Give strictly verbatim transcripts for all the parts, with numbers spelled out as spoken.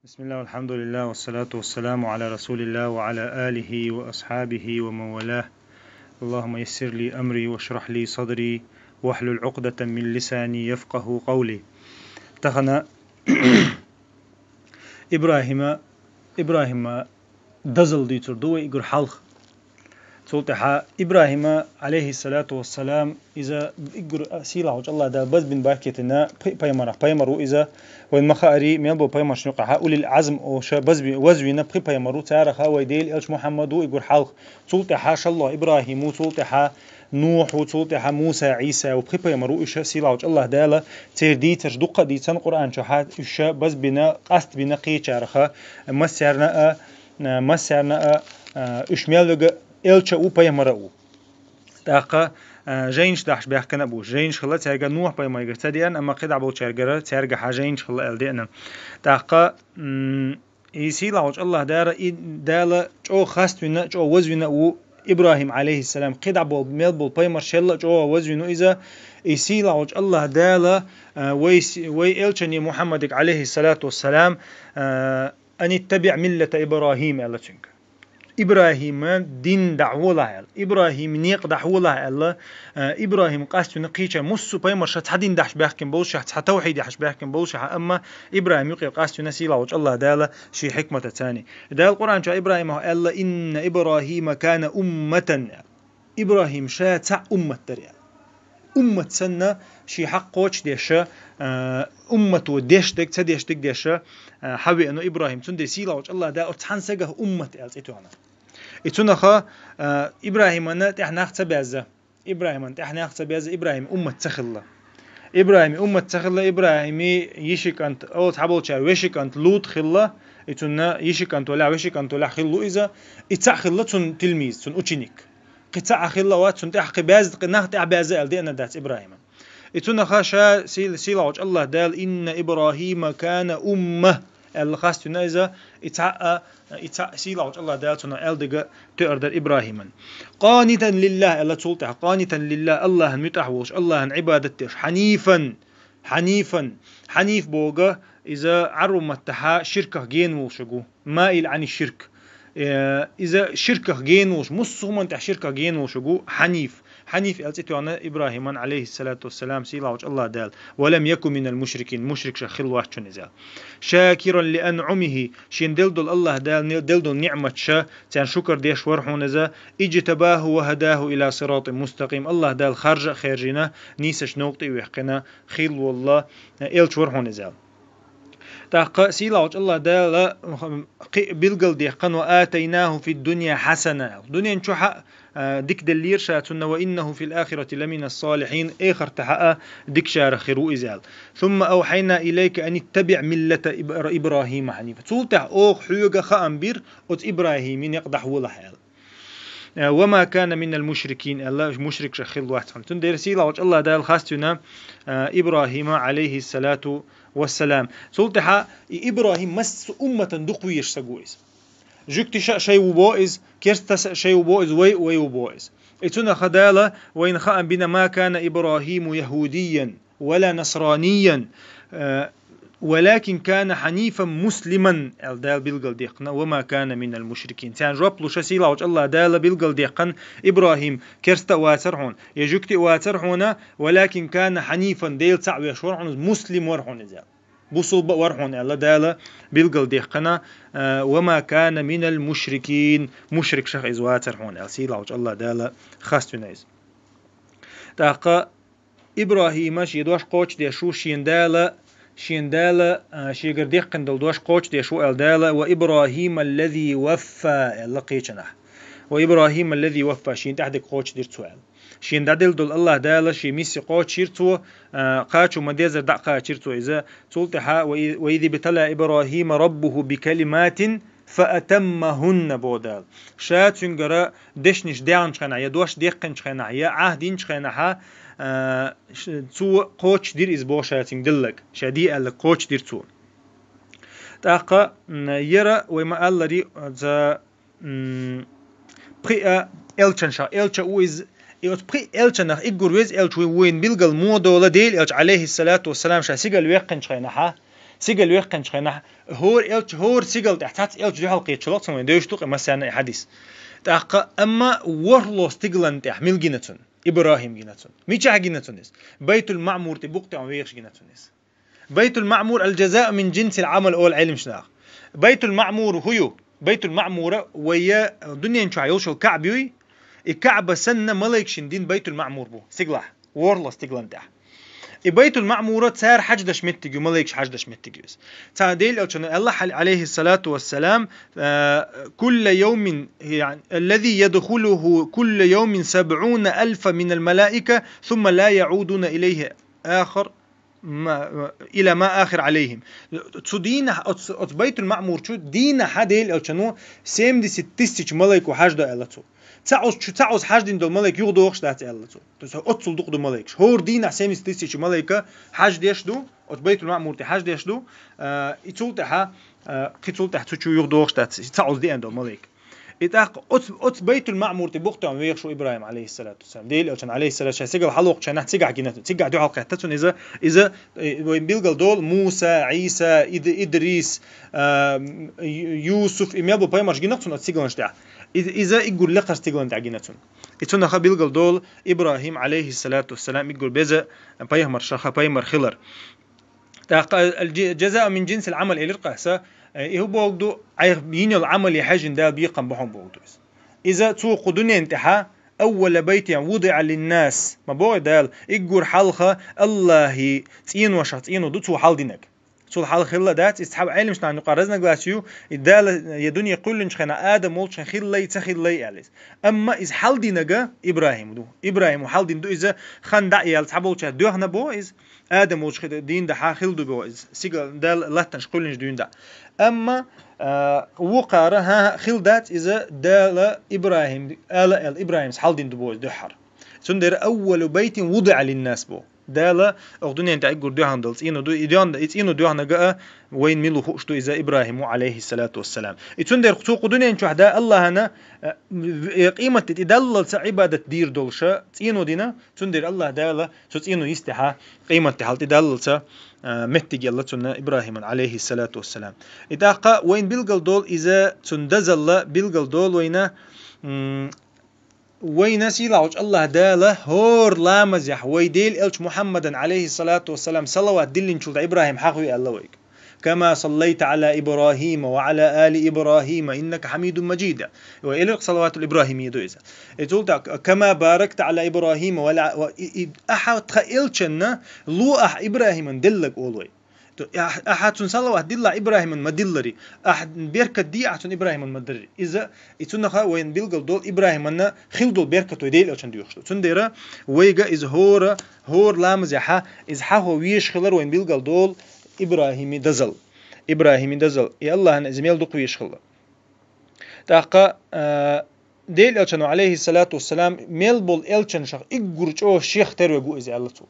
بسم الله والحمد لله والصلاة والسلام على رسول الله وعلى آله وأصحابه ومن والاه. اللهم يسر لي أمري واشرح لي صدري واحلل عقدة من لساني يفقه قولي. Тахан ИбрахӀима, ИбрахӀима дозал дийцар ду вай уггар хьалха. Цул тӀехьа ИбрахӀима, Ӏалайхи ссалату вассалам, иза уггар сийлахьчу АллахӀ Дала базбина бахкийтина пхи пайхамарах пайхамар ву иза. Вайн ма хаари, мел бу пайхамаршна юкъахьа улил Ӏазм олуш базби-, вазвина пхи пайхамар ву, цараха вай Дела элча Мухьаммад ву уггар хьалха. Цул тӀехьа шалло ИбрахӀим ву, цул тӀехьа Нухь ву, цул тӀехьа Муса, Ӏийса ву, пхи пайхамар ву уьш сийлахьчу АллахӀ Дала. Церан дийцарш дуккха а дийцина Къуръан чохьа, уьш базбина, къастбина кхечараха, массарна а, массарна а, уьш мел вега элча а ву, пайхамара а ву. ТӀаккха, а, жайнаш дахьаш баьхкина а бу. Жайнаш хилла цаьрга Нухь пайхамаргара ца деана, амма кхидӀа болчаьргара цаьргахьа жайнаш хилла аьлла деана. ТӀаккха, м, и сийлахьчу АллахӀ Дала, и Дала чӀогӀа хаставина, чӀогӀа вазвина а ву ИбрахӀим, Ӏалайхи ссалам. КхидӀа болу, мел болу пайхамар шелла а чӀогӀа вазвина ву иза. И сийлахьчу АллахӀ Дала, а, вай с-, вай элчане Мухьаммадага, Ӏалайхи ссалату вассалам, а, «Ан иттабиӀ миллата ИбрахӀим», аьлла цуьнга. ИбрахӀима дин дахьаволахь аьлла, ИбрахӀима некъа дахьаволахь аьлла, а, ИбрахӀим къаствина кхеча муссу пайхамарша цхьа дин дахьаш баьхкина болушехь, цхьа тавхьид яхьаш баьхкина болушехь, амма ИбрахӀим юкъе къаствина сийлахьчу АллахӀ Дала шен хьикматаца. Дала Къуръан чохь ИбрахӀимах аьлла: «Инна ИбрахӀима кана умматан», аьлла. ИбрахӀим ша цхьаъ уммат дара аьлла. Уммат санна, шен хьакъ кхочушдеша, а, уммато деш дерг, ца деш дерг деша, а, хьавеана ИбрахӀим. Цундела сийлахьчу АллахӀ Дала оцу цхьана сагах уммат аьлла цӀе тоьхна. И цунаха, а, ИбрахӀимана тӀехь нах ца баьзза. ИбрахӀимана тӀехь нах ца баьзза, ИбрахӀим уммат ца хилла. ИбрахӀим уммат ца хилла, ИбрахӀими йиши кӀант, оцу хьаболчара веши кӀант Лут хилла, и цунна йиши кӀант валахь, веши кӀант валахь хилла ву иза, и цхьаъ хилла цунна тилмиз, цунна ученик. Кхин цхьаъ хилла вац, цунна тӀехь кхин баьзза, кхин нах тӀехь баьзза аьлла деана дац ИбрахӀима. И цунаха ша сийл-, сийлахьчу АллахӀ Дала: «Инна ИбрахӀима кана умма», аьлла хаствина иза, и цхьаъ а, и цхьаъ сийлахьчу АллахӀ Дала цунах аьлла дерг тоьар дара ИбрахӀиман. «Къанитан лиллахӀ», аьлла цул тӀаьхьа, «къанитан лиллахӀ», АллахӀан муьтӀахь волуш, АллахӀан Ӏибадат деш, хьанифан, хьанифан, хьаниф боху иза Ӏарбу маттахьа ширках гена волуш ву, маил Ӏани ширк. Э, иза ширках гена волуш, муссу хӀуманна тӀехь ширках гена волуш ву хьаниф. Хьаниф аьлла цӀе тоьхна ИбрахӀиман, Ӏалайхи ссалату вассалам, сийлахьчу АллахӀ Дала. «Ва лам яку минал мушрикин», мушрикшах хилла вац хьуна иза. «Шакиран ли анӀумихӀи», шена делла долу АллахӀ Дала не-, делла долу ниӀматаша, царна шукар деш вара хьуна иза. «ИжтабахӀу ва хӀадахӀу ила сиратин мустакъим», АллахӀ Дала харжа а хаьржина, нийсачу новкъа тӀе а ваьккхина, хилла волла, э, элча вара хьуна иза. ТӀаккха сийлахьчу АллахӀ Дала кхин а билгалдаьккхина: «Ва атайнахӀу фид дунья хьасана». Дуьнен чохь а, а, дика деллера ша цунна: «Ва иннахӀу фил ахирати ламинас салихьин», эхартахь а дикачарах хир ву иза аьлла. «Сумма авхьайна илайка ан иттабиӀ миллата Ибра-, ИбрахӀима хьанифа». Цул тӀаьхьа оха хьоьга хаам бира оцу ИбрахӀими некъ дахьаволахь аьлла. Э, «ва ма кана минал мушрикин», аьлла, мушрикшах хилла вац хьуна. Цундела сийлахьчу АллахӀ Дала хаствина, э, ИбрахӀима, Ӏалайхи ссалату вассалам. Цул тӀаьхьа и ИбрахӀим массо умматан дукха везаш саг ву иза. Жуьгтиша а шай ву бо иза, керстаса а шай ву бо иза, вай а вай ву бо иза. И цунаха Дала вайна хаам бина: «Ма кана ИбрахӀиму яхӀудийян». «Ва ла насранийян, э, валакин кана хьанифан муслиман», аьлла Дала билгалдаьккхина, «ва ма кана минал мушрикин». Царна жоп луша сийлахьчу АллахӀ Дала билгалдаьккхина: ИбрахӀим керста а вацара хьуна, я жуьгти а вацара хьуна, «валакин кана хьанифан», Дела цхьаъ веш вара хьуна, муслим вара хьуна иза. Бусулба а вара хьуна аьлла Дала билгалдаьккхина, э, «ва ма кана минал мушрикин», мушрикшах иза вацара хьуна аьлла, сийлахьчу АллахӀ Дала хаствина иза. ТӀаккха ИбрахӀима шен дош кхочушдеш ву, шен Дала, шен Дала, а, шегара деккхина долу дош кхочушдеш ву аьлла Дала: «Ва ИбрахӀима аллази ваффа», аьлла кхечанахь. «Ва ИбрахӀима аллази ваффа», шен тӀаьхьа дерг кхочушдира цо аьлла. Шен дӀаделла долу АллахӀ Дала шен мисси кхочушйира цо, а, кхачо ма-деззара дӀа а кхачийра цо иза. Цул тӀаьхьа: «Ва и-, ва из ибтала ИбрахӀима раббухӀу би калиматин фа атаммахӀунна», боху Дала. Ша цуьнгара дешнаш даьхначу хенахь, я дош деккхинчу хенахь, я Ӏахь динчу хенахьа, а, ш-, цо кхочушдира иза боху ша цуьнга делларг, ша де аьлларг кхочушдира цо. ТӀаккха, м, яра вай ма-аллари, за, м, пхи а элчанашах элча а ву иза, и оцу пхи а элчанах уггар веза элча ву вайна билгал муха долу Дела элча, Ӏалайхи ссалату вассалам, ша сигала ваьккхинчу хенахьа, Сигал вехкханчу хенахь, хӀора элча, хӀора сигал тӀехь цхьацца элча дуьхьал кхетчалц, вайн деваш ду-кх массарна и хьадис. ТӀаккха, амма ворхӀалгӀа стигалан тӀехь мила гина цунна? ИбрахӀима гина цунна. Мичахь гина цунна иза? Байтул-Маъмур тӀе букъ тӀе он вехаш гина цунна иза. Байтул-Маъмур аль-жазау мин джинсил Ӏамал олу Ӏилманчу наха. Байтул-Маъмур хӀун ю? Байтул-Маъмура вайн дуьнен чохь йолуш йолу КаӀба юй? И КаӀба санна малайкашна дина Байтул-Маъмур бу, сигалахь, ворхӀалгӀа стигалан тӀехь. И Байтул-Маъмура цара хьаж деш меттиг ю, малайкаш хьаж деш меттиг ю иза. Цхьана Делан элчано аьлла, хьал-, алейхиссалату вассалам, а, «Кулла йовмин, яъни, аллази ядхулуху кулла йовмин сабъуна алфа минал малаика, сумма ла яудуна илейхи ахар». Ма, ма, иля ма ахир алейхим. Цу дийнахь, оцу, оцу Байтул-Маъмур чу дийнахь Делан элчано семьдесят тысяч малайко хьаж до аьлла цо. Цхьаъ оцу чу, цхьаъ оцу хьаж дина долу малайка юхадогӀуш дац аьлла цо. То есть оццул дукха ду малайкаш. ХӀора дийнахь семьдесят тысяч малайка хьаж деш ду, оцу Байтул-Маъмур тӀе хьаж деш ду, а, и цул тӀаьхьа, а, кхин цул тӀаьхьа цу чу юхадогӀуш дац, цхьаъ оцу деана долу малайка. И тӀаккха оцу, оцу Байтул-Маъмур тӀе букъ тӀе он вехаш ву ИбрахӀим, алейхиссалату вассалам. Делан элчан, алейхиссалату вассалам, ша сигал хьалавоккхучу хенахь цигахь гина, цигахь дуьхьал кхетта цунна иза, иза, э, вайн билгал долу Муса, Ӏийса, Ид-, Идрис, а, Ю-, Юсуф, и мел бу пайхамарш гина-кх цунна оцу стигалан тӀехь. И-, иза уггар лекхачу стигалан тӀехь гина цунна. И цунах билгал долу ИбрахӀим, алейхиссалату вассалам, уггар беза пайхамаршах пайхамар хилар. ТӀаккха аль-, джи-, джазау мин джинсил Ӏамал элира-кх аса, э, и хӀун бохург ду, айхьа йина йолу Ӏамале хьаьжжина Дала бекхам бу хьуна бохург ду иза. Иза цо кху дуьнен тӀехьа, «Аввала байтин вудиӀа линнас», ма боху Дала, уггар хьалха Аллахьан цӀеношах цӀено ду цо хьалдинарг. Цул хьалха хилла дац, иза цхьа Ӏилманчу нахана юкъахь разногласи ю, и Дала я дуьне кхоьллинчу хенахь Адам волчу хенахь хиллай, ца хиллай аьлла иза. Амма иза хьалдинарг ИбрахӀим ду. ИбрахӀима хьалдина ду иза, хан дӀа а яьлла, цхьаболчара доьхна боху иза, Адам волчу хи-, дийнахь хилла ду боху иза, сигал Дала латтанаш кхоьллинчу дуьйна дӀа. Амма, а, вукхара, хӀан-хӀа, хилла дац иза, Дала ИбрахӀим, ала аьлла, ИбрахӀимас хьалдина ду боху иза дуьххьара. Цундела «Аввалу байтин вудиӀа линнас» боху. Дала оха дуьнен тӀехь уггар доьхна долу цӀено ду, и доьхна, и цӀено доьхнарг а вайна мила ву хууш ду иза ИбрахӀим ву, алейхиссалату вассалам. И цундела цу кху дуьнен чохь Дала Аллахьана, а, э, къематде тӀедаллалца Ӏибадат дийр долуша цӀено дина, цундела Аллахь Дала цу цӀено йистехьа къематде хьал тӀедаллалца, а, меттиг елла цунна ИбрахӀиман, алейхиссалату вассалам. И тӀаккха вайна билгал долу иза цунна дазалла билгал долу вайна, м, вайна сийлахьчу Аллахь Дала хӀора ламазехь вай Делан элча Мухьаммадан, алейхиссалату вассалам, салават диллинчул тӀаьхьа ИбрахӀим хьахаве аьлла вайга. «Кама саллайта Ӏала ИбрахӀима ва Ӏала али ИбрахӀима, иннака хьамидун мажид». Вай элира-кх салаватул ИбрахӀимия ду иза. И цул тӀаьхьа «Кама баракта Ӏала ИбрахӀима ва Ӏала», ва и, и, ахьа тхан элчанна ло ахьа ИбрахӀиман деллаг олу вай. То, ахь, ахьа цунна салават диллахь ИбрахӀиман ма-диллари, ахьа беркат де ахьа цунна ИбрахӀиман ма-дарри. Иза, и цунах вайна билгал долу ИбрахӀиманна хилла долу беркат вай Делан элчанна доьхуш ду. Цундела вайга иза хӀора, хӀора ламазехьа, иза хьахо везаш хилар вайна билгал долу ИбрахӀиман дазал. ИбрахӀиман дазал. И Аллахьана иза мел дукха везаш хилла. ТӀаккха, а, Делан элчано, алейхиссалату вассалам, мел болу элчанашах уггар чӀогӀа шех тера верг ву иза аьлла цо.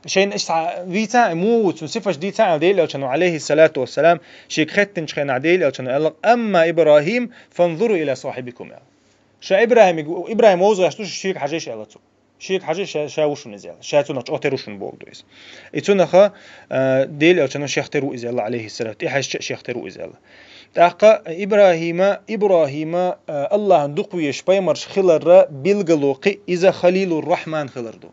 Шайна иштта вийца а, муха ву цуьнан сифаташ дийца а, Делан элчано, алейхиссалату вассалам, шега хеттинчу хенахь Делан элчано аьлла: «Амма ИбрахӀим, фанзуру иля сахьибикум», аьлла. Ша ИбрахӀимиг, ИбрахӀим вовза гӀаш ду, шега хьажийша аьлла цо. Шега хьажийша, ша, ша ву шуна иза аьлла. Ша цунах чӀогӀа тера ву шуна бохург ду иза. И цунаха, а, Делан элчано шех тера ву иза аьлла, алейхиссалату, тӀехьаьжча а шех тера ву иза аьлла. ТӀаккха ИбрахӀима, ИбрахӀима, а, Аллахьан дукха везаш пайхамарш хиларра билгало кхин а иза Халилур-Рахьман хилар ду.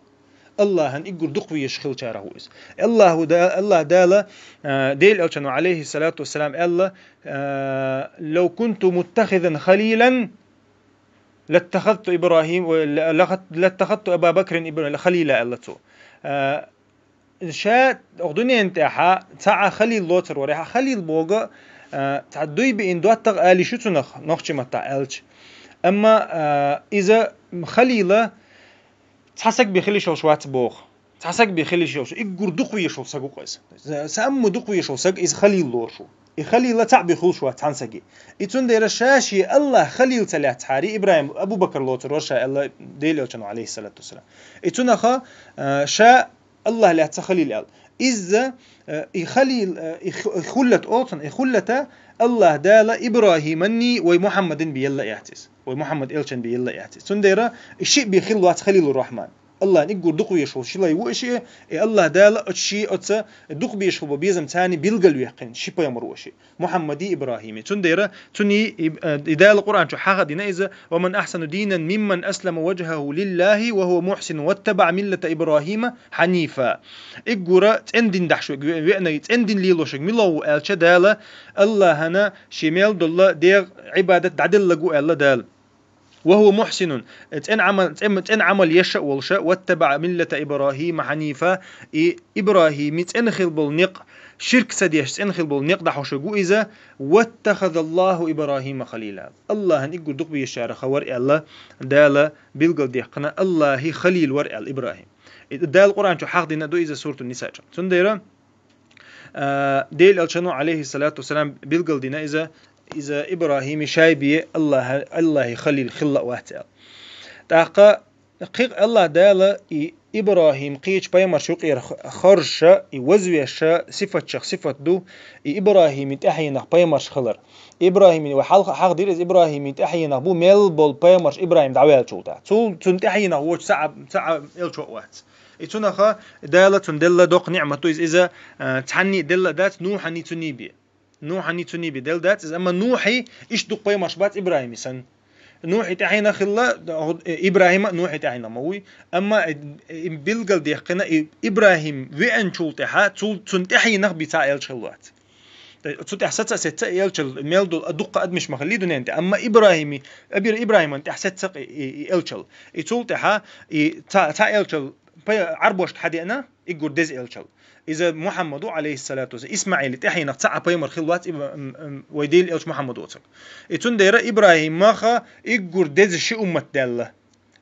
Аллахьан уггар дукха везаш хиллачарах ву иза. Аллахьу Да-, Аллахь Дала, а, Делан элчано, алейхиссалату вассалам, аьлла, а: «Лав кунту муттахизан халилан, латтахазту ИбрахӀим, ва ла-, лахат-, латтахазту Аба Бакрин ибра-, халила», аьлла цо. А, ша оха дуьнен тӀехьа цхьа а халил лоцур вара. Ахьа халил бохург, а, цхьа дуй биъна доттагӀа ала йиш ю цунах, нохчийн маттахь аьлча. Амма, а, иза халила цхьа саг бен хила йиш йолуш вац боху. Цхьа саг бен хила йиш йолуш, уггар дукха везаш волу саг ву-кх иза. Самма дукха везаш волу саг иза халил лоруш ву. И халила цхьаъ бен хуьлуш вац цхьана саге. И цундела ша шен Аллахь халил ца лаьцнехьара, ИбрахӀим, Абу Бакр лоцур вара ша аьлла Делан элчано, алейхиссалату вассалам. И цунаха, а, ша Аллахь лаьцна халил аьлла. Иза, а, и халил, а, и ху-, и хуллат оцун, и хуллата Аллахь Дала ИбрахӀиманний вай Мухьаммадин бен елла а яц иза. Вай Мухьаммад элчан бен елла а яц иза. Цундела и шиъ бен хилла вац Халилур-Рахьман. Аллахьан иггур дукха везаш вола ши лай ву и ши, и Аллахь Дала оцу ши оца дукха безаш хила бо безам царна билгал вехкина, ши пайхамар ву и ши. Мухьаммади Ибрахими. Цундела цуни и, э, и Дала Къуръан чу хьаха дина иза: «Ва ман ахсану динан мимман аслама ваджхаху лиллахи ва хува мухсин ваттаба миллата Ибрахима хьанифа». Иггура цӀен дин дахьаш ве-, веана, цӀен дин лелошаг мила ву аьлча Дала, Аллахьана ши мел долла дегӀ Ӏибадат дӀаделлаг ву аьлла Дала. «Ва хува мухсинун», цӀен Ӏамал, цӀен, цӀен Ӏамал еш а волуша, «ваттаба миллата Ибрахима хьанифа», и Ибрахими цӀена хила болу некъ, ширк ца деш цӀена хила болу некъ дӀахьош ву иза, «ваттахазаллаху Ибрахима халила». Аллахьан иггур дукха безачарах вара аьлла, Дала билгалдаьккхина, Аллахьи халил вара аьлла Ибрахим. И Дала Къуръан чу хьахдина ду иза Сурту Ниса чу. Цундела А, Делан Элчано, алейхиссалату вассалам, билгалдина иза, иза Ибрахими шайби Аллахьа, Аллахьи халил хилла а вац аьлла. ТӀаккха кхин а Аллахь Дала и Ибрахим кхечу пайхамарш юкъера х-, хоржуша, и вазвеша сифатчех сифат ду, и Ибрахими тӀаьхьенах пайхамарш хилар. Ибрахими ва хьалха хьахдира иза Ибрахими тӀаьхьенах бу мел болу пайхамарш Ибрахим дӀаваьллачул тӀаьхьа. Цул, цунна тӀаьхьенах вочу цхьа а, цхьа а элча а вац. И цунах Дала цунна делла доккха ниӀмат ду иза, иза, а, цхьанний делла дац, Нухьанний цунний бен. Нухьанний цунний бен делла дац иза, амма Нухьий иштта дукха пайхамарш бац Ибрахими санна. Нухьий тӀаьхьенах хилла, Ибрахима а Нухьий тӀаьхьенах ма вуй, амма, э, э, билгалдаьккхина, и Ибрахим веанчул тӀаьхьа, цул, цунна тӀаьхьенах бен цхьа а элча хилла вац. Цу тӀехь саца а сеца а элчал мел долу а дуккха адамаш ма хиллий дуьнен тӀе, амма Ибрахими, Абир-, Ибрахиман тӀехь сеца а и, и, и элчал. И цул тӀаьхьа и цхьа, цхьа элчал пай-, Ӏарбошка хьадеана, иггур деза элчал. Иза Мухьаммад ву, алейхиссалату вассалам, Исмаили тӀаьхьенах цхьа а пайхамар хилла вац Иб-, м, м, вай Делан элча Мухьаммад воцург. И цундела Ибрахимах иггур деза ши уммат даьлла.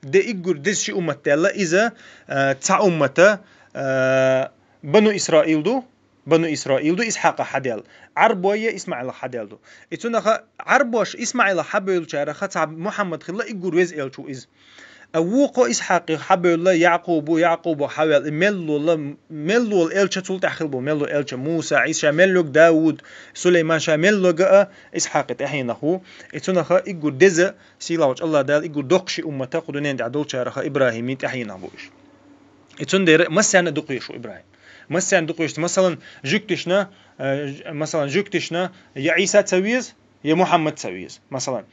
Де иггур деза ши уммат даьлла, иза, а, цхьа уммата, а, Бану Исраил ду, Бану Исраил ду, Исхьакъах хьадаьлла. Ӏарбой я Исмаилах хьадаьлла ду. И цунаха Ӏарбош Исмаилах хьабевллачараха цхьа Мухьаммад хилла иггур веза элча ву иза. А вукхо Исхьакъих хьабевлла Якъубу, Якъубах хьаваьлла и меллола, меллола элча цул тӀаьхьа хилла бу, мелло элча Муса, Ӏийса ша меллог Давуд, Сулайман ша меллога а Исхьакъи тӀаьхьенах ву. И цунаха иггур деза, сийлахьчу Аллах Дала иггур доккха ши уммата кху дуьнен тӀехь долчараха Ибрахими тӀаьхьенах бу уьш. И цундела массарна а дукха везаш ву Ибрахим. Массарна дукха везаш, масалан, жуьгтишна, э, ж-, масалан, жуьгтишна я Ӏийса ца веза, я Мухьаммад ца веза, масалан.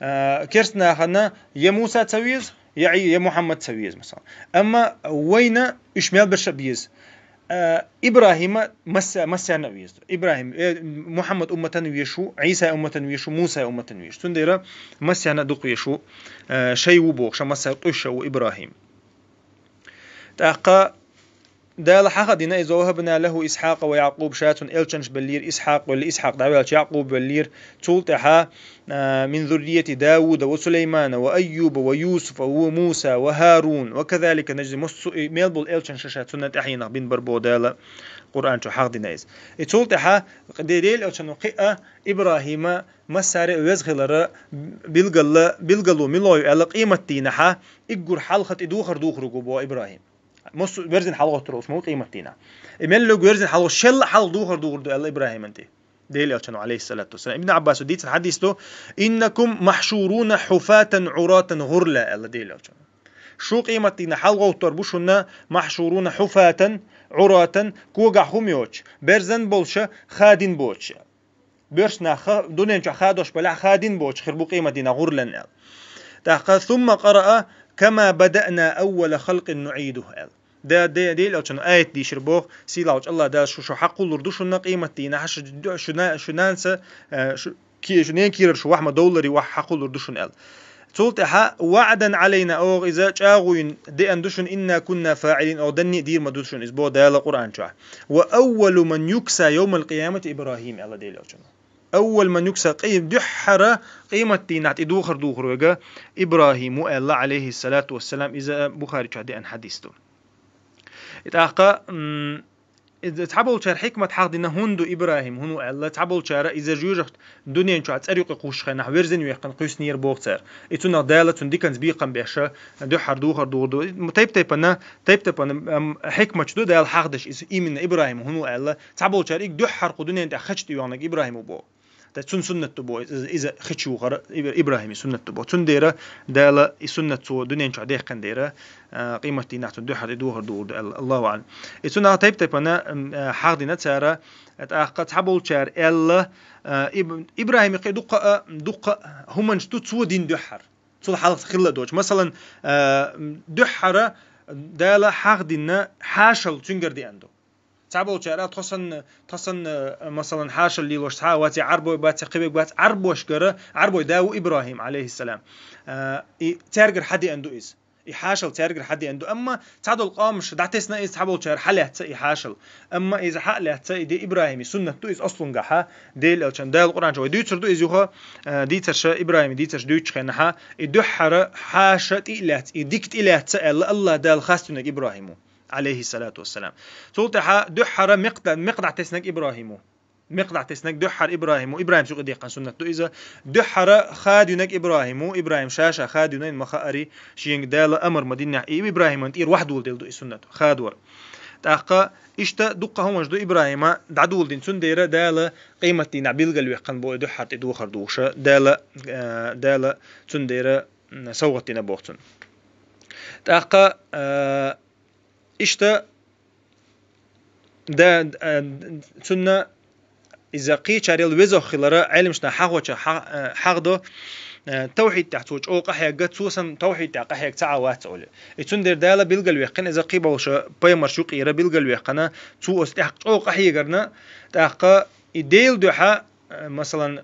Э, керстанахана я Муса ца веза, я Ӏи-, я Мухьаммад ца веза, масалан. Амма вайна уьш мел берш а беза. Э, Ибрахима масса-, массарна а веза. Ибрахим, э, Мухьаммад умматан везаш ву, Ӏийса умматан везаш ву, Муса умматан везаш. Цундела массарна а дукха везаш ву, э, шай ву бохуша, масса къуьйша ву Ибрахим. ТӀаккха Дала хьаха дина иза: «Ва вахабна лаху Исхьакъа ва Якъуб», ша цунна элчанаш беллийра, Исхьакъ велли, Исхьакъ дӀаваьлча Якъуб веллийра, цул тӀаьхьа, а, «мин зуррияти Давуда ва Сулаймана ва Айюба ва Юсуфа ва Муса ва Харун ва казалика нажзи», массо а и мел болу элчанаш ша цунна тӀаьхьенах бина бара боху Дала Къуръан чу хьаха дина иза. И цул тӀаьхьа Де-, Делан элчано кхиъа Ибрахима массаре а веза хилара билгалла, билгало мила ю аьлла къематдийнахьа иггур хьалха тӀе духар духург ву боху Ибрахим. Массо а верзина хьалагӀоттур волуш ма ву къематдийнахь. И меллаг верзина хьалагӀо-, шелла а хьалха духар духур ду аьлла Ибрахиман тӀе. Делан элчано, алейхиссалату вассалам. Ибн Аббасо дийцина хьадис ду: «Иннакум махьшуруна хьуфатан Ӏуратан гӀурла», аьлла Делан элчано. Шу къематдийнахь хьалагӀовттор бу шуна махьшуруна хьуфатан, Ӏуратан, когахь хӀума йоцуш, берзан болуша, хадин боцуша. Боьрша нах ха-, дуьнен чохь хадош балахь хадин боцуш хир бу къематдийнахь гӀурлан аьлла. ТӀаккха: «Сумма къараа: кама бадаъна аввала халкъин нуӀидуху», аьлла. Да, де, Делан элчано аят дийшира боху, сийлахьчу Аллах Дала шу, шу хьакхуллур ду шуна къематдийнахь, шу, шу на-, шу нанца, э, шу, ки-, шу нен кийрара шу вахьма довлари вахь хьакхуллур ду шуна аьлла. Цул тӀаьхьа: «Ваъдан Ӏалайна», оха иза чӀагӀо йина деана ду шуна, «инна кунна фаӀилин», оха данне а дийр ма ду шуна иза боху Дала Къуръан чохь. «Ва аввалу ман юкса йовмал къиямати Ибрахим», аьлла Делан элчано. «Аввал ман юкса», къи-, дуьххьара къематдийнахь тӀе духар духур верг Ибрахим ву аьлла, алейхиссалату вассалам, иза Бухари чохь деана хьадис ду. И тӀаккха, м, иза цхьаболчара хьикмат хьахдина хӀунда ду Ибрахим, хӀун ву аьлла, цхьаболчара иза жоьжахати дуьнен чохь цӀера юкъа кхуссуш хенахь верзина вехкана кхуьссинера боху цара. И цунах Дала цунна диканца бекхам беша, дуьххьара духар духур ду. Тайп-тайпана, тайп-тайпана, ам, хьикматаш ду Дала хьахдеш иза именно Ибрахим хӀун ву аьлла. Цхьаболчара и дуьххьара кху дуьнен тӀехь хача тӀе йоьгӀнарг Ибрахим ву боху. Та цун суннат ду бо, иза, иза хи чу вахар, Иб-, ИбрахӀима суннат ду бо. Цундера Дала и суннат цо дунен чу дехкан дера, а, къематдийнахь цун дуьххьара и дохар дугӀур ду, Алла-, Аллаху аӀлам. И цунах тайп-тайпана, м, а, хьахдина цара, тӀаккха цхьаболчара аьлла, а, Иб-, ИбрахӀима кхы дуккха а, дуккха а хӀуманаш ду цо дин дуьххьара. Цул хьалха хилла доцуш. Масалан, а, м, дуьххьара Дала хьахдина хьашал цуьнгара деана ду. Цхьаболчара тхо санна, тхо санна, э, масалан, хьашал лелош цхьа а вац, я Ӏарбой бац, я кхиберг бац, Ӏарбошкара, Ӏарбой да ву ИбрахӀим, Ӏалайхиссалам. Э, и цаьргара хьадеана ду иза. И хьашал цаьргара хьадеана ду. Амма цхьадолу къомаш дӀатесна иза, цхьаболчара хьалаьцна и хьашал. Амма иза хьа а лаьцна, и де ИбрахӀима суннат ду иза аслунгахьа, Делан элчан Дала Къуръан чу вай дуьйцур ду иза юха, э, дийцарша, ИбрахӀима дийцарш дуьйцучу хенахьа, и дуьххьара хьаша тӀе а лаьцна, и дика тӀе а лаьцна аьлла, Аллах Дала хастуьнаг ИбрахӀима. Ӏалайхиссалату вассалам. Цул тӀаьхьа дуьххьара мекх да-, мекх дӀатеснаг ИбрахӀима ву. Мекх дӀатеснаг дуьххьара ИбрахӀима ву. ИбрахӀимца юкъа дехкан суннат ду иза. Дуьххьара хадуьнаг ИбрахӀима ву. ИбрахӀима ша-ша хадуьнай ма хаара, шега Дала амар ма динехь, и ИбрахӀиман тӀера вахьдоладелла ду и суннат. Хадор. ТӀаккха иштта дуккха хӀуманаш ду ИбрахӀима дӀадоладина, цундела Дала къематдийнахь билгалваьккхина бо и дуьххьара тӀе дохар духуша. Дала, э, Дала цундела, м, совгӀат дина боху цунна. ТӀаккха, э, Иштта да, а, цунна иза кхечарел везох хилара Ӏелимашна хьахоча хьа-, а, хьахдо, а, тавхьид тӀехь цо чӀогӀа къахьегга, цо санна тавхьид тӀехь къахьегга ца Ӏа вац олу. И цундела Дала билгалваьккхина, иза кхиболуша пайхамарш юкъера билгалваьккхина, цо оцу тӀехь чӀогӀа къахьегарна, тӀаккха и Дела дуьхьа, а, масалан,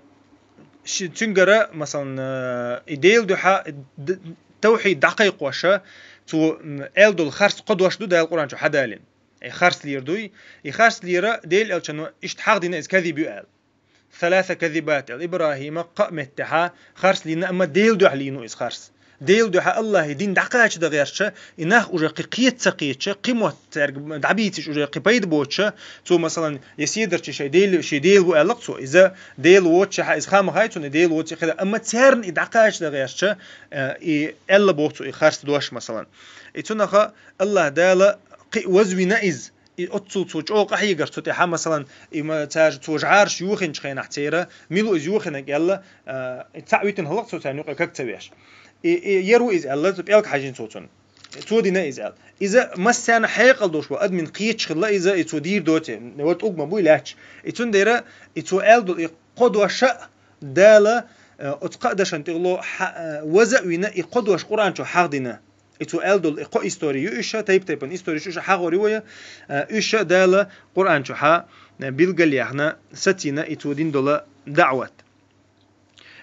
ши-, цуьнгара, масалан, а, и Дела дуьхьа д-, тавхьид дӀакхайкхоша, цо, м, аьлла долу харц кхо дош ду Дала Къуръан чу хьадалийна. И харц лер дуй, и харц лера Делан элчано иштта хьахдина иза казиб ю аьлла. Саласа казибат аьлла. ИбрахӀима кхаа меттехьа харц лийна, амма Делан дуьхьа лийна иза харц. Делан дуьхьа Аллахьан дин дӀакхача дан гӀертача, и нах уже кхин кхета ца кхетача, кхин мотт цаьрга дӀабийцича, уже кхин пайда боцуча, цо, масалан, я седарчий шайн Дела, шен Дела ву аьлла-кх цо, иза Дела воцучехьа, иза ха ма хай цунна, и Дела воцу и хила, амма царна и дӀакхача дан гӀертача, э, и аьлла боху цо и харц дош, масалан. И цунаха Аллах Дала кхин вазвина иза, и оццул цо чӀогӀа къахьегар цу тӀехьа, масалан, и ма-, цара цо жӀараш йохинчу хенахь церан, мила ву иза йохинарг аьлла, э, и цхьаъ витина хӀаллакх цо царна юкъа каг ца веш. И, и, яр ву иза аьлла, цу пӀелг хьаьжина цо цунна. Цо дина иза аьлла. Иза массарна хьекъал долуш бу, адамна кхеташ хилла иза, и цо дийр доций, вала тӀулг ма буй лаьтташ. И цундела, и цо аьлла долу, и кхо дош а Дала, э, оцу кхаа дашан тӀехула хьа-, э, ваза а вина, и кхо дош Къуръан чу хьахдина. И цо аьлла долу, и кхо истори ю уьш, тайп-тайпана историш уьш хьахор ю вай, э, уьш Дала Къуръан чу хьа, э, билгал яхна, сацийна, и цо дин долу даъват.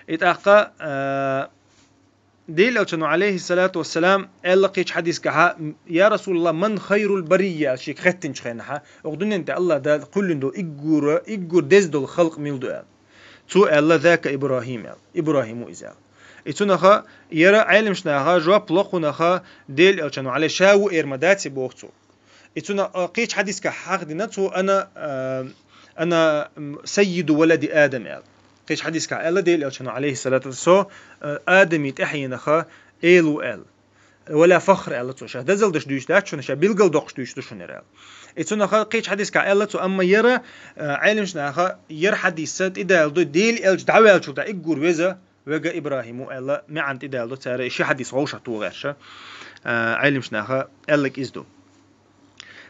И тӀаккха, э, Делан элчано, Ӏалайхиссалату вассалам, аьлла кхечу хьадисгахьа: «Я Расулаллах, ман хайрул бария?» — аьлла шега хеттинчу хенахьа, оха дуьнен тӀе Аллах Дала кхоьллина долу иггура, иггур деза долу халкъ мила ду аьлла. Цо аьлла: «Зака ИбрахӀим», — аьлла. ИбрахӀим ву иза аьлла. И цунаха, яра Ӏелимаш наха жоп ло кхунаха, Делан элчано, Ӏалай, ша ву эр ма дац и боху цо. И цуна, а, кхечу хьадисгахь хьахдина цо: «Ана, а, ана, м, саййиду валади Адам», — аьлла. Кхечу хьадисгахь аьлла Делан элчано, Ӏалайхиссалату вассалам, со, а, Адами тӀаьхьенах эла ву аьлла. «Вала фахр», — аьлла цо, ша дозалла деш дуьйцуш дац шуна, ша билгал доккхуш дуьйцуш ду шуна аьлла. И цунаха кхечу хьадисгахь аьлла цо, амма яра, а, Ӏелимаш наха яра хьадис тӀедалла ду, Делан элча дӀаваьллачул тӀаьхьа иггур веза, вега ИбрахӀим ву аьлла, маьӀна тӀедалла ду цара, и ши хьадис вовшах тухуш, а, Ӏелимаш наха аьлларг иза ду.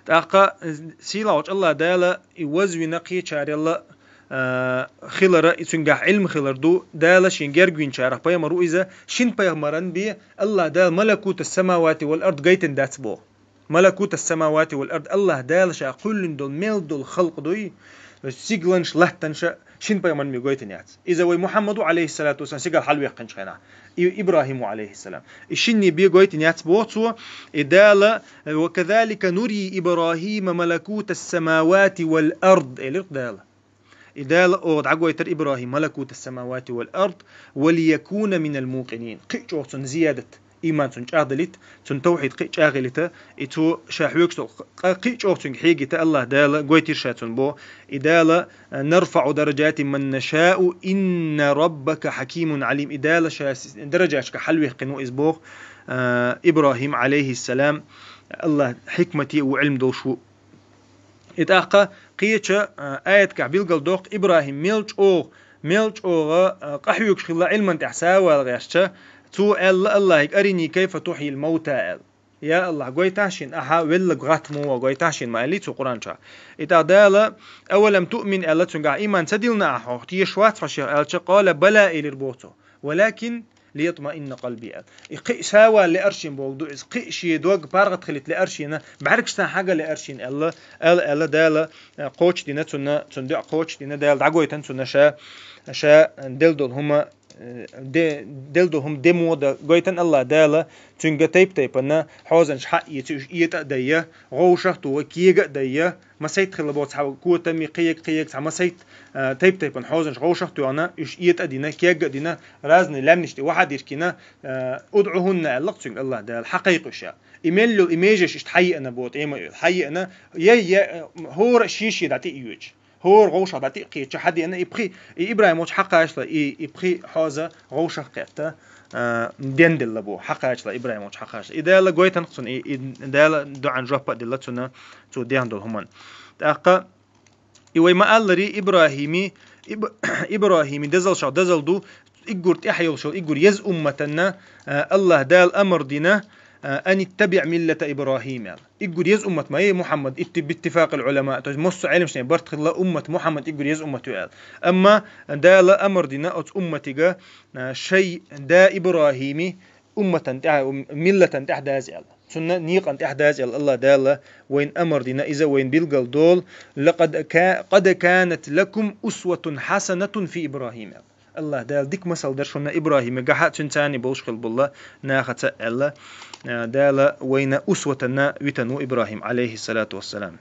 ТӀаккха, э, сийлахьчу Аллах Дала и вазвина кхечарелла, а, хилара, и цуьнгахь Ӏилма хилар ду, Дала шен герга винчарах пайхамар ву иза, шин пайхамаран бен Аллах Дала малакутас самавати вал ард гайтина дац боху. Малакутас самавати вал ард, Аллах Дала ша кхоьллина долу мел долу халкъ дуй, сигланаш, латтанаш шин пайхамаран бен гойтина яц. Иза вай Мухьаммад ву, Ӏалайхиссалату вассалам, сигала хьалаваьккхинчу хенахь, и ИбрахӀим ву, Ӏалайхиссалам. И шинна бен гойтина яц боху цо, и Дала: «Ва казалика нури ИбрахӀима малакутас самавати вал ард», — элира Дала. И Дала оха дӀагойтар ИбрахӀим малакутас самавати вал ард, ва лиякуна минал мукъинин. Кхин а чӀогӀа цунна зиядат, иман цунна чӀагӀдалийта, цунна тавхьид кхин а чӀагӀъеллийта, и цо ша хьоьгуш долу къа кхин а чӀогӀа цуьнга хьегийта Аллах Дала гойтира ша цунна боху. И Дала: «НарфаӀу даражатин ман нашаъу, инна раббака хьакимун Ӏалим». И Дала ша с-, даражашка хьалаваьккхина ву иза боху, а, ИбрахӀим, Ӏалайхиссалам, Аллах хьикмате ву, Ӏилма долуш ву. И тӀаккха кхечу, а, аятгахь билгалдоккху, ИбрахӀим мел чӀогӀа Мел чӀогӀа, а, къахьоьгуш хилла Ӏилман тӀехь савал гӀертача, цо аьлла Аллахьига: «أرني كيف تحيي الموتى», аьлла. Я Аллахь, гойтахь шийна, ахьа веллаг гӀатта муха ва, гойтахь шийна, ма аьллий цо Къуръан чохь. И тӀаккха Дала: «أولم تؤمن», аьлла цуьнга, ахьа иман ца диллина ахьа, хьох тешаш вац хьо шех аьлча, «قال بلى», элира боху цо. «ولكن ليطمئن قلبي», аьлла. И кхин а савал лаьара шийна бохург ду иза, кхин а шен дог паргӀат хилийта лаьара шийна, бӀаьргаш цхьаьна хьага лаьара шийна аьлла, аьлла, аьлла Дала, э, кхочушдина цунна, цунна дуӀа кхочушдина, Дала дӀагойтина цунна ша, ша делла долу хӀума, э, де-, делла долу хӀума де муха дан гойтина Аллахь Дала, цуьнга тайп-тайпана хьозанаш хьаэца, уьш этӀа а дайя, гӀовшах а тоха, кега а дайя, масайтта хилла боху цхьа котам, кхин ерг, кхин ерг, цхьа масайтта, а, тайп-тайпана хьозанаш гӀовшах а тоьхна, уьш этӀа а дина, кега а дина, разный лаьмнаш тӀе вахьа а диркина, а, «ادعهن», аьлла-кх цуьнга Аллахь Дала, хьакхайкха уьш аьлла. И мел йолу, и межаш иштта хьаеана боху, тӀема а йолу, хьаеана, я, я, хӀора шен-шен дӀатӀе а йоьдуш, хӀора гӀовшах дӀатӀе а кхеча, хьадеана, и пхи, и ИбрахӀим волчу хьакхачале, и, и пхи хьоза гӀовшах кхетта, а, денделла боху, хьакхачале, ИбрахӀим волчу хьакхачале. И Дала гойтина-кх цунна, и, и Дала доӀан жоп а делла цунна, цо дехна долу хӀуманна. ТӀаккха и вай ма-аллара, ИбрахӀими, Иб-, ИбрахӀими дезалшах дезал ду, уггар тӀаьхьа йолуш йолу, уггар еза умматанна, а, Аллахь Дала амар дина, а: «أن اتبع ملة إبراهيم», аьлла. Уггар еза уммат ма ю Мухьаммад, итти-, биттифакъил Ӏулама, то есть массо а Ӏеламнехан барт хилла уммат Мухьаммад уггар еза уммат ю аьлла. Амма Дала амар дина оцу умматига, а, шайн да ИбрахӀими умматан тӀехь-, миллатан тӀехь даза аьлла. Цунна некъан тӀехь даза аьлла Аллахь Дала вайна амар дина, иза вайна билгал долу: «لقد كا-، قد كانت لكم أسوة حسنة في إبراهيم», аьлла. Аллахь Дала дика масал дара шуна ИбрахӀимигахьа, цуьнан царний болуш хилла болу нахаца аьлла. Дала вайна усватанна витана ву ИбрахӀим, Ӏалайхиссалату вассалам.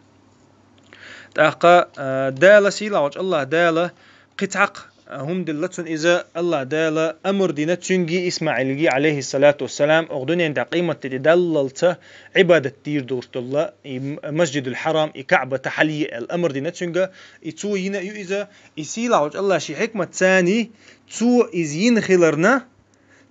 ТӀаккха, а, Дала, сийлахьчу Аллахь Дала, кхин цхьаккха, а, хӀума делла цунна иза, Аллахь Дала амар дина цуьнга, ИсмаӀилга, Ӏалайхиссалату вассалам, оха дуьнен тӀехь къематде тӀе даллалца Ӏибадат дийр долуш долла, и м-, Масджидул Хьарам, и КаӀбата хьалае аьлла, амар дина цуьнга, и цо йина а ю иза, и сийлахьчу Аллахь шен хьикмат царний, цо иза йина хиларна,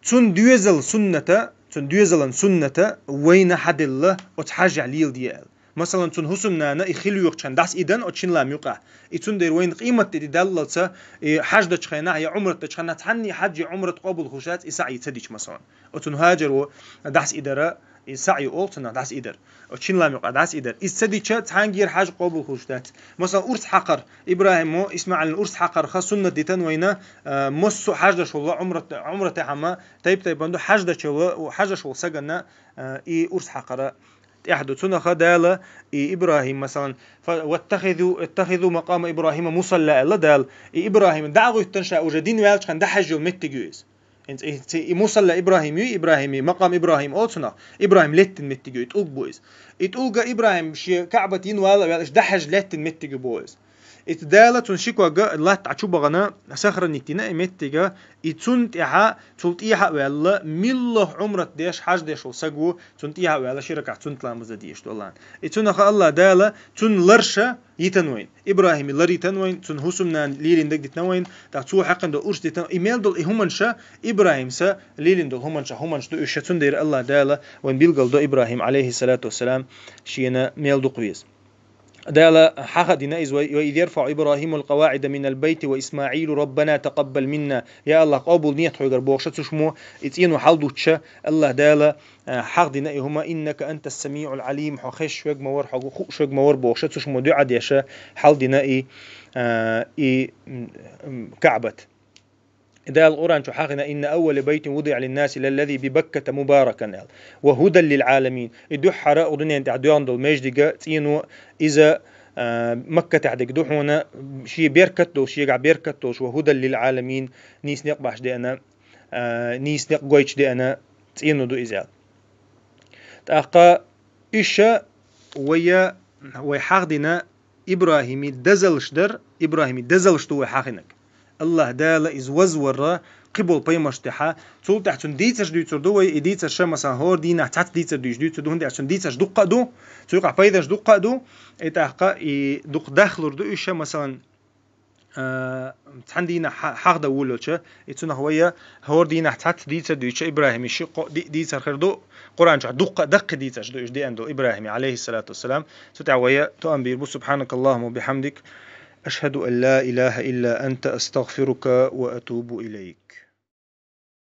цуьнан доьзал сунната, цуьнан доьзалан сунната вайна хьаделла оцу хьажехь леладе аьлла. Масалан, цуьнан хӀусамнана и хила воьхучу хенахь дӀасаидина оцу шина лам юкъахь. И цундела вайна къематде тӀе даллалца, и хьаж дечу хенахь я Ӏумрат дечу хенахь цхьанний хьаж я Ӏумрат къобал хуьлуш дац, и саӀий ца дича, масалан. Оцу хӀажар ву дӀасаидара, и саӀий олу цунах дӀасаидар. Оцу шина лам юкъахь дӀасаидар. Иза ца дича, цхьаьнгара хьаж къобал хуьлуш дац. Масалан, урс хьакхар, ИбрахӀимо ИсмаӀилна урс хьакхарх суннат дитина вайна, а, массо а хьаж деш волу Ӏумрат-, Ӏумратехь ма тайп-тайпана ду, хьаж деш волу, хьаж деш волу саганна, а, и урс хьакхара тӀехь ду. Цунах Дала и ИбрахӀим, масалан, фа-, «واتخذوا، اتخذوا مقام إبراهيم مصلى», аьлла Дала. И ИбрахӀим дӀа а гӀуьттина ша уже дина ваьллачу хенахь дӀахьаьжжа йолу меттиг ю иза. ХӀинца и, ци-, и мусалла ИбрахӀим ю, ИбрахӀими, макъам ИбрахӀим олу цунах, ИбрахӀим леттина меттиг ю, и тӀулг бу иза. И тӀулга ИбрахӀим шен КаӀбат йина вала а ваьлла, иштта дӀахьаьжжа леттина меттиг ю боху иза. Иза Дала цунна ши ког латта Ӏа чу бахана, сохранить дина и меттига, и цунна тӀехьа, цул тӀехьа а ваьлла, милла Ӏумрат деш, хьаж деш волу саг ву, цунна тӀехьа а ваьлла, ши ракаӀат суннат ламаз дийш ду Аллахьна. И цунах Аллахь Дала цуьнан ларша йитина вайна. ИбрахӀими лар йитина вайна, цуьнан хӀусамнана лелийна дагадитина вайна, тӀаккха цо хьаькхина долу урс дитина, и мел долу и хӀуманаш, ИбрахӀимса лелийна долу хӀуманаш, хӀуманаш ду уьш, цундела Аллахь Дала вайна билгал до ИбрахӀим, Ӏалайхиссалату вассалам, шена мел дукха веза. Дала хьахадина иза вай: «وإذ يرفع إبراهيم القواعد من البيت وإسماعيل ربنا تقبل منا». Я Аллахь, къобал нийят хьоьгара бохуша цу шумо, и цӀено хьалдуттуша, Аллахь Дала, а, хьахдина и хӀума: «إنك أنت السميع العليم», хьо хезаш верг ма вара, хьо хууш верг ма вара бохуша цу шумо дуӀа деша, хьалдина и, а, и, м, м, КаӀбат. Дала Къуръан чу хьахина: «إن أول بيت وضع للناس للذي ببكة مباركا», аьлла, «وهدى للعالمين». И дуьххьара оха дуьнен тӀехь доьгӀна долу междига, цӀено, иза, а, Макка тӀехь дерг ду хьуна, шен беркат долуш, шегахь беркат долуш, «وهدى للعالمين», нийса некъ баш деана, а, нийса некъ гойтуш деана цӀено ду иза аьлла. ТӀаккха иша вайа, вай хьахдина ИбрахӀими дазалш дар, ИбрахӀими дазалш ду вай хьахинаг. Аллахь Дала иза вазварра кхиболу пайхамарш тӀехьа, цул тӀаьхьа цуьнан дийцарш дуьйцур ду вай, и дийцарша, масалан, хӀора дийнахь цхьацца дийцар дуьйш дуьйцур ду, хӀунда аьлча цуьнан дийцарш дуккха а ду, цу юкъахь пайданаш дуккха а ду, и тӀаккха и дукха дахлур ду уьш, масалан, а, цхьана дийнахь хьа-, хьахдан волавелча, и цунах вайа хӀора дийнахь цхьацца дийцар дуьйча, ИбрахӀими ши кхо ди-, дийцар хир ду, Къуръан чохь дуккха а даккхий дийцарш ду уьш деана долу ИбрахӀими, Ӏалайхиссалату вассалам. Цу тӀехь вайа тоам бийр бу. سبحانك اللهم وبحمدك. أشهد أن لا إله إلا أنت، أستغفرك وأتوب إليك.